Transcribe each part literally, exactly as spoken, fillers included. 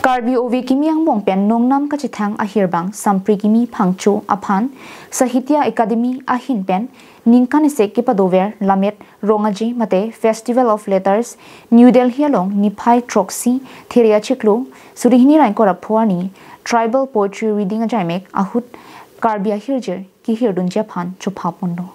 Karbi ove kimi angbong pen nongnam kachethang ahirbang Sampri Kimi Phangcho aphan Sahitya Akademi ahin pen ningkan isi kepadover Lammet Rong-aje mate Festival of Letters, New Delhi along niphai throksi Theria chiklo suri hini ra ingkoi ra pho arni Tribal Poetry Reading ajaimek ahut Karbi ahirjir kehirdunji aphan chopha ponlo.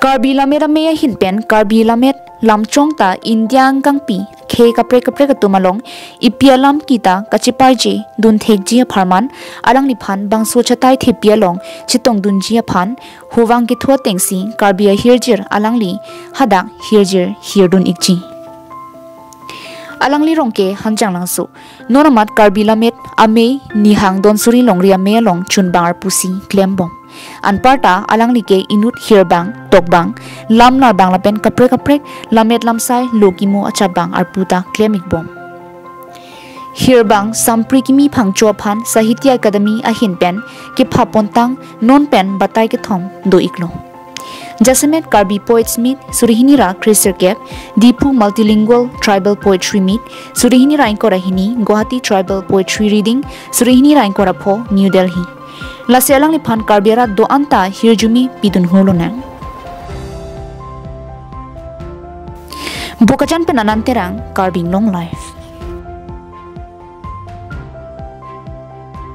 Karbi Lammet Amei ahin pen Karbi Lammet Lamchong ta India angkangpi khei kaprek kaprek atum along ipi alam kita kachepaiji dunthekji apharman alangliphan bangso chatai thepi along chetongdunji aphan hovang kethu atengsi Karbi ahirjir alangli hadak hirjir hirdun ikji. Alangli rong ke Hanjanglangso. Non amat Karbi Lammet Amei nihang don suri longri amei along chunbang arpusi klembom. Anparta alangli ke inut hirbang, tokbang, lam narbang lapen kaprek kaprek lammet lamsai lo kimo achapbang arpu ta klem ikbom. Hirbang Sampri Kimi Phangcho aphan Sahitya Akademi ahin pen kepha pontang non pen batai kethom do iklo. Jasemet Karbi Poets Meet suri hini ra kre sirkep, Diphu Multilingual Tribal Poetry Meet suri hini ra ingkoi ra hini, Guwahati Tribal Poetry Reading suri hini ra ingkoi ra pho, New Delhi. Lasi alangliphan Karbi arat do-an ta hirjume pidun ho lonang. Bokajan pen Anand Terang, Karbi Anglong Live.